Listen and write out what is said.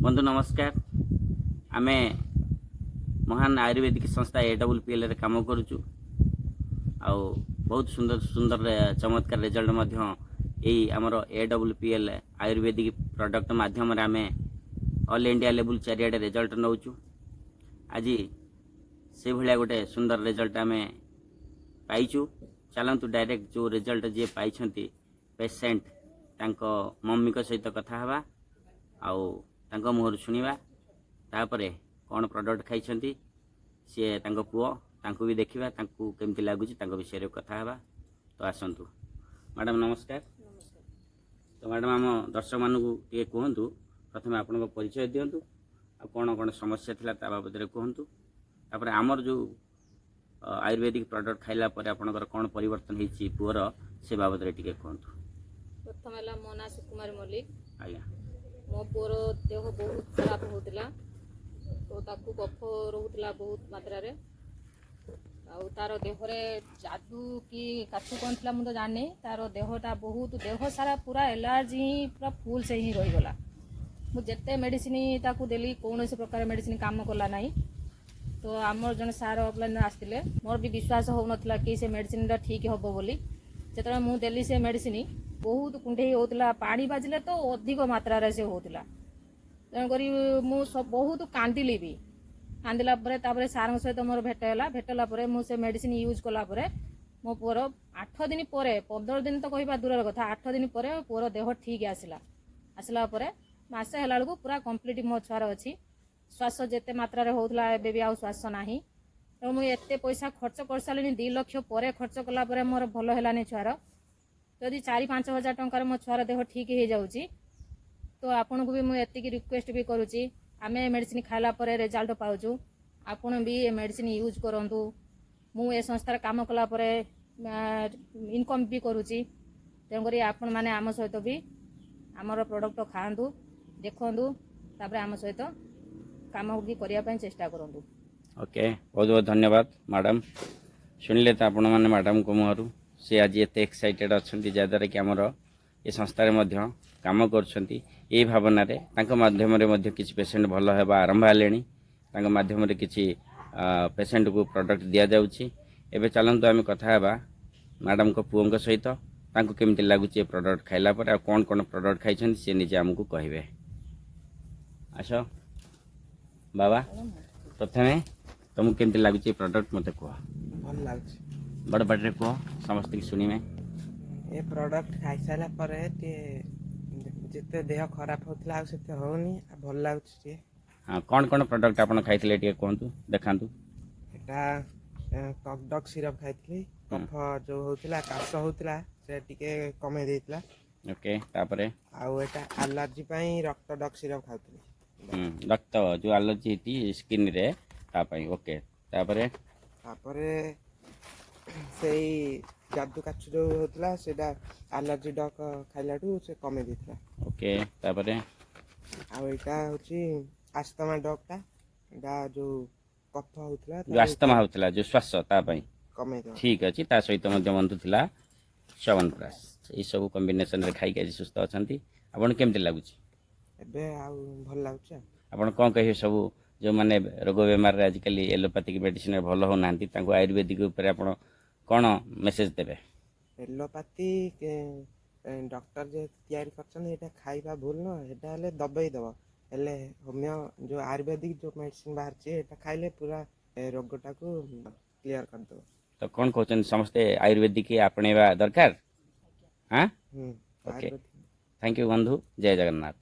ବନ୍ଧୁ ନମସ୍କାର। ଆମେ ମହାନ ଆୟୁର୍ବେଦିକ ସଂସ୍ଥା AWPLରେ କାମ କରୁଛୁ ଆଉ ବହୁତ ସୁନ୍ଦର ସୁନ୍ଦର ଚମତ୍କାର ରେଜଲ୍ଟ ମଧ୍ୟ ଏଇ ଆମର AWPL ଆୟୁର୍ବେଦିକ ପ୍ରଡ଼କ୍ଟ ମାଧ୍ୟମରେ ଆମେ ଅଲ୍ ଇଣ୍ଡିଆ ଲେବୁଲ୍ ଚାରିଆଡ଼େ ରେଜଲ୍ଟ ନେଉଛୁ। ଆଜି ସେଇଭଳିଆ ଗୋଟେ ସୁନ୍ଦର ରେଜଲ୍ଟ ଆମେ ପାଇଛୁ। ଚାଲନ୍ତୁ, ଡାଇରେକ୍ଟ ଯେଉଁ ରେଜଲ୍ଟ ଯିଏ ପାଇଛନ୍ତି ପେସେଣ୍ଟ, ତାଙ୍କ ମମିଙ୍କ ସହିତ କଥା ହେବା ଆଉ ତାଙ୍କ ମୁହଁରୁ ଶୁଣିବା। ତାପରେ କ'ଣ ପ୍ରଡ଼କ୍ଟ ଖାଇଛନ୍ତି ସିଏ, ତାଙ୍କ ପୁଅ, ତାଙ୍କୁ ବି ଦେଖିବା, ତାଙ୍କୁ କେମିତି ଲାଗୁଛି, ତାଙ୍କ ବିଷୟରେ କଥା ହେବା। ତ ଆସନ୍ତୁ। ମ୍ୟାଡ଼ାମ୍, ନମସ୍କାର। ତ ମ୍ୟାଡ଼ାମ୍, ଆମ ଦର୍ଶକମାନଙ୍କୁ ଟିକେ କୁହନ୍ତୁ, ପ୍ରଥମେ ଆପଣଙ୍କ ପରିଚୟ ଦିଅନ୍ତୁ ଆଉ କ'ଣ କ'ଣ ସମସ୍ୟା ଥିଲା ତା ବାବଦରେ କୁହନ୍ତୁ। ତାପରେ ଆମର ଯେଉଁ ଆୟୁର୍ବେଦିକ ପ୍ରଡ଼କ୍ଟ ଖାଇଲା ପରେ ଆପଣଙ୍କର କ'ଣ ପରିବର୍ତ୍ତନ ହେଇଛି ପୁଅର, ସେ ବାବଦରେ ଟିକେ କୁହନ୍ତୁ। ପ୍ରଥମ ହେଲା, ମୋ ନାଁ ସୁକୁମାରୀ ମଲ୍ଲିକ। ମୋ ପୁଅର ଦେହ ବହୁତ ଖରାପ ହେଉଥିଲା। ତ ତାକୁ କଫ ରହୁଥିଲା ବହୁତ ମାତ୍ରାରେ ଆଉ ତାର ଦେହରେ ଯାଦୁ କି କାଛୁ କ'ଣ ଥିଲା ମୁଁ ତ ଜାଣିନି। ତାର ଦେହଟା ବହୁତ, ଦେହ ସାରା ପୁରା ଏଲାର୍ଜି ହିଁ, ପୁରା ଫୁଲ୍ ସେ ହିଁ ରହିଗଲା। ମୁଁ ଯେତେ ମେଡ଼ିସିନ ତାକୁ ଦେଲି, କୌଣସି ପ୍ରକାର ମେଡ଼ିସିନ କାମ କଲା ନାହିଁ। ତ ଆମର ଜଣେ ସାର୍ ଅଫଲାଇନ୍ରେ ଆସିଥିଲେ। ମୋର ବି ବିଶ୍ୱାସ ହେଉନଥିଲା କି ସେ ମେଡ଼ିସିନଟା ଠିକ୍ ହେବ ବୋଲି। ଯେତେବେଳେ ମୁଁ ଦେଲି ସେ ମେଡ଼ିସିନ, ବହୁତ କୁଣ୍ଡେଇ ହେଉଥିଲା, ପାଣି ବାଜିଲେ ତ ଅଧିକ ମାତ୍ରାରେ ସେ ହେଉଥିଲା। ତେଣୁକରି ମୁଁ ବହୁତ କାନ୍ଦିଲି ବି। କାନ୍ଦିଲା ପରେ ତାପରେ ସାର୍ଙ୍କ ସହିତ ମୋର ଭେଟ ହେଲା। ଭେଟ ହେଲା ପରେ ମୁଁ ସେ ମେଡ଼ିସିନ ୟୁଜ୍ କଲା ପରେ ମୋ ପୁଅର 8 ଦିନ ପରେ, 15 ଦିନ ତ କହିବା ଦୂରର କଥା, 8 ଦିନ ପରେ ପୁଅର ଦେହ ଠିକ୍ ଆସିଲା। ଆସିଲା ପରେ ମାସେ ହେଲା ବେଳକୁ ପୁରା କମ୍ପ୍ଲିଟ୍ ମୋ ଛୁଆର ଅଛି। ଶ୍ୱାସ ଯେତେ ମାତ୍ରାରେ ହେଉଥିଲା, ଏବେ ବି ଆଉ ଶ୍ୱାସ ନାହିଁ। ତେଣୁ ମୁଁ ଏତେ ପଇସା ଖର୍ଚ୍ଚ କରିସାରିଲିଣି, 2 ଲକ୍ଷ ପରେ ଖର୍ଚ୍ଚ କଲା ପରେ ମୋର ଭଲ ହେଲାନି ଛୁଆର। ଯଦି 4-5 ହଜାର ଟଙ୍କାରେ ମୋ ଛୁଆର ଦେହ ଠିକ୍ ହେଇଯାଉଛି, ତ ଆପଣଙ୍କୁ ବି ମୁଁ ଏତିକି ରିକ୍ୱେଷ୍ଟ ବି କରୁଛି, ଆମେ ଏ ମେଡ଼ିସିନ ଖାଇଲା ପରେ ରେଜଲ୍ଟ ପାଉଛୁ, ଆପଣ ବି ଏ ମେଡ଼ିସିନ ୟୁଜ୍ କରନ୍ତୁ। ମୁଁ ଏ ସଂସ୍ଥାରେ କାମ କଲା ପରେ ଇନକମ୍ ବି କରୁଛି। ତେଣୁକରି ଆପଣମାନେ ଆମ ସହିତ ବି ଆମର ପ୍ରଡ଼କ୍ଟ ଖାଆନ୍ତୁ, ଦେଖନ୍ତୁ, ତାପରେ ଆମ ସହିତ କାମ ବି କରିବା ପାଇଁ ଚେଷ୍ଟା କରନ୍ତୁ। ଓକେ, ବହୁତ ବହୁତ ଧନ୍ୟବାଦ ମ୍ୟାଡ଼ାମ୍। ଶୁଣିଲେ ତ ଆପଣମାନେ ମ୍ୟାଡ଼ାମ୍ଙ୍କ ମୁହଁରୁ, ସେ ଆଜି ଏତେ ଏକ୍ସାଇଟେଡ଼ ଅଛନ୍ତି, ଯାହାଦ୍ୱାରା କି ଆମର ଏ ସଂସ୍ଥାରେ ମଧ୍ୟ କାମ କରୁଛନ୍ତି ଏଇ ଭାବନାରେ। ତାଙ୍କ ମାଧ୍ୟମରେ ମଧ୍ୟ କିଛି ପେସେଣ୍ଟ ଭଲ ହେବା ଆରମ୍ଭ ହେଲେଣି। ତାଙ୍କ ମାଧ୍ୟମରେ କିଛି ପେସେଣ୍ଟକୁ ପ୍ରଡ଼କ୍ଟ ଦିଆଯାଉଛି। ଏବେ ଚାଲନ୍ତୁ, ଆମେ କଥା ହେବା ମ୍ୟାଡ଼ାମ୍ଙ୍କ ପୁଅଙ୍କ ସହିତ। ତାଙ୍କୁ କେମିତି ଲାଗୁଛି ଏ ପ୍ରଡ଼କ୍ଟ ଖାଇଲା ପରେ ଆଉ କ'ଣ କ'ଣ ପ୍ରଡ଼କ୍ଟ ଖାଇଛନ୍ତି, ସେ ନିଜେ ଆମକୁ କହିବେ। ଆସ ବାବା। ପ୍ରଥମେ ତୁମକୁ କେମିତି ଲାଗୁଛି ଏ ପ୍ରଡ଼କ୍ଟ, ମୋତେ କୁହ। ଭଲ ଲାଗୁଛି। ବଡ଼ ପାଟିରେ କୁହ, ସମସ୍ତଙ୍କୁ ଶୁଣିବେ। ଏ ପ୍ରଡ଼କ୍ଟ ଖାଇସାରିଲା ପରେ ଟିକେ ଯେତେ ଦେହ ଖରାପ ହେଉଥିଲା, ଆଉ ସେତେ ହେଉନି ଆଉ ଭଲ ଲାଗୁଛି ଟିକେ। ହଁ, କ'ଣ କ'ଣ ପ୍ରଡ଼କ୍ଟ ଆପଣ ଖାଇଥିଲେ, ଟିକେ କୁହନ୍ତୁ, ଦେଖାନ୍ତୁ। ଏଟା କଫଡକ୍ ସିରପ୍ ଖାଇଥିଲି। କଫ ଯୋଉ ହଉଥିଲା, କାଶ ହଉଥିଲା, ସେ ଟିକେ କମେଇ ଦେଇଥିଲା। ଓକେ, ତାପରେ? ଆଉ ଏଟା ଆଲର୍ଜି ପାଇଁ ରକ୍ତ ଡକ୍ ସିରପ୍ ଖାଉଥିଲି। ରକ୍ତ ଯେଉଁ ଆଲର୍ଜି ହେଇଛି ସ୍କିନ୍ରେ, ତା ପାଇଁ। ଓକେ, ତାପରେ? ତାପରେ ସେଇ ଯାଦୁ କାଛୁ ଯୋଉ ହଉଥିଲା, ସେଇଟା ଆଲର୍ଜି ଡକ୍ ଖାଇଲାଠୁ ସେ କମେଇ ଦେଇଥିଲା। ଓକେ, ତାପରେ? ଆଉ ଏଇଟା ହଉଛି ଆସ୍ତମା ଡକ୍ଟା। ଏଇଟା ଯୋଉ କଫ ହଉଥିଲା, ଯେଉଁ ଆସ୍ତମା ହେଉଥିଲା, ଯେଉଁ ଶ୍ୱାସ, ତା ପାଇଁ। କମେଇ ଦେବ। ଠିକ୍ ଅଛି। ତା ସହିତ ମଧ୍ୟ ବନ୍ଧୁ ଥିଲା ଚ୍ୟବନପ୍ରାଶ। ଏଇସବୁ କମ୍ବିନେସନରେ ଖାଇକି ଆଜି ସୁସ୍ଥ ଅଛନ୍ତି। ଆପଣ କେମିତି ଲାଗୁଛି? ଏବେ ଆଉ ଭଲ ଲାଗୁଛି ଆଉ। ଆପଣ କ'ଣ କହିବେ, ସବୁ ଯେଉଁମାନେ ରୋଗ ବେମାରରେ ଆଜିକାଲି ଏଲୋପାଥିକ ମେଡ଼ିସିନରେ ଭଲ ହେଉନାହାନ୍ତି, ତାଙ୍କୁ ଆୟୁର୍ବେଦିକ ଉପରେ ଆପଣ କ'ଣ ମେସେଜ ଦେବେ? ଏଲୋପାଥି ଡକ୍ଟର ଯେହେତୁ ତିଆରି କରିଛନ୍ତି, ଏଇଟା ଖାଇବା ଭୁଲ ନୁହଁ। ଏଇଟା ହେଲେ ଦବେଇ ଦେବ। ହେଲେ ହୋମିଓ ଯୋଉ ଆୟୁର୍ବେଦିକ ଯୋଉ ମେଡ଼ିସିନ ବାହାରିଛି, ଏଇଟା ଖାଇଲେ ପୁରା ଏ ରୋଗଟାକୁ କ୍ଲିୟର କରିଦେବ। ତ କ'ଣ କହୁଛନ୍ତି, ସମସ୍ତେ ଆୟୁର୍ବେଦିକ ଆପଣେଇବା ଦରକାର? ହଁ। ହୁଁ। ଓକେ। ଆୟୁର୍ବେଦିକ। Thank you ବନ୍ଧୁ, ଜୟ ଜଗନ୍ନାଥ।